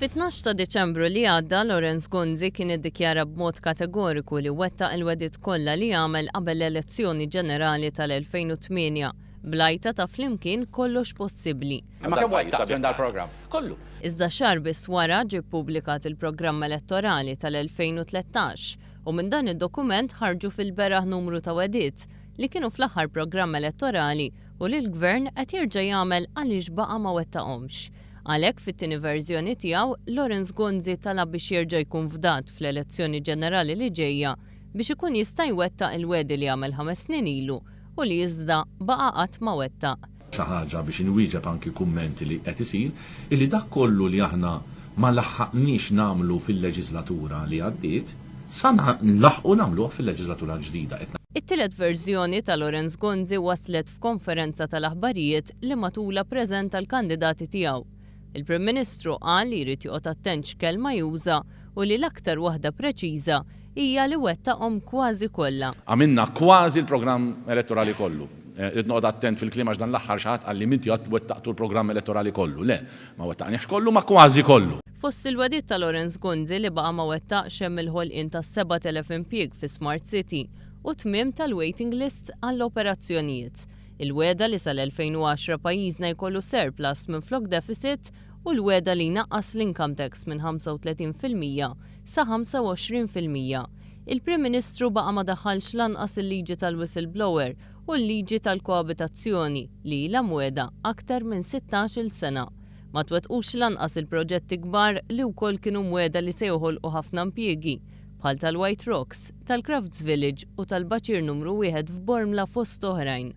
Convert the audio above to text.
Fit-12 ta' Diċembru li għadda, Lawrence Gonzi kien iddikjara b'mod kategoriku li wettaq il-wegħdiet kollha li għamel qabel l-elezzjoni ġenerali tal-2008, bl-għajta ta' flimkien kollox possibbli. Imma kemm wettaqt minn dal-programm? Kollu. Iżda xahar biss wara ġie ppubblikat il-programm elettorali tal-2013 u minn dan id-dokument ħarġu fil-beraħ numru ta' wegħdiet li kienu fl-aħħar programm elettorali u li l-Gvern qed jerġa' jagħmel għaliex baqa' ma wettaqhomx. Għalhekk fit-tieni verżjoni tiegħu, Lawrence Gonzi talab biex jerġa' jkun fdat fl-elezzjoni ġenerali li ġejja biex ikun jista' jwettaq il-wegħdi li għamel ħames snin ilu u li iżda baqa' qatt ma wettaq. Xi ħaġa biex inwieġeb anki kumment li qed isir, illi dak kollu li aħna ma laħħaqniex nagħmlu fil-leġiżlatura li għaddiet, sa nlaħħqu nagħmluh fil-leġiżlatura l-ġdida. Qed. It-tielet verżjoni ta' Lawrence Gonzi waslet f'konferenza tal-aħbarijiet li matulha ppreżenta l-kandidati tiegħu. Il-Prim Ministru qal li jrid joqgħod attent x'kelma juża u li l-aktar waħda preċiża hija li wettaqhom kważi kollha. Għamilna kważi l-programm elettorali kollu. Irrid noqgħod attent fil-kliem għax dan l-aħħar xi ħadd qalli m'inti għad wettaqtu l-programm elettorali kollu. Le, ma wettaqniehx kollu ma kważi kollu. Fost il-wegħdiet ta' Lawrence Gonzi li baqa' ma wettaqx hemm il-ħolqien ta' 7,000 impjieg fi Smart City u t-tmiem tal-waiting lists għall-operazzjonijiet, il-wegħda li sal-2010 pajjiżna jkollu surplus minflok deficit u l-wegħda li jnaqqas l-income tax minn 35% sa 25%. Il-Prim Ministru baqa' ma daħħalx lanqas il-liġi tal-whistleblower u l-liġi tal-koabitazzjoni li ilha mwiegħda aktar minn 16-il sena. Ma twettqux lanqas il-proġetti kbar li wkoll kienu mwiegħda li se joħolqu ħafna impjiegi, bħal tal-White Rocks, tal-Crafts Village u tal-Baċir Numru Wieħed f'Bormla fost oħrajn.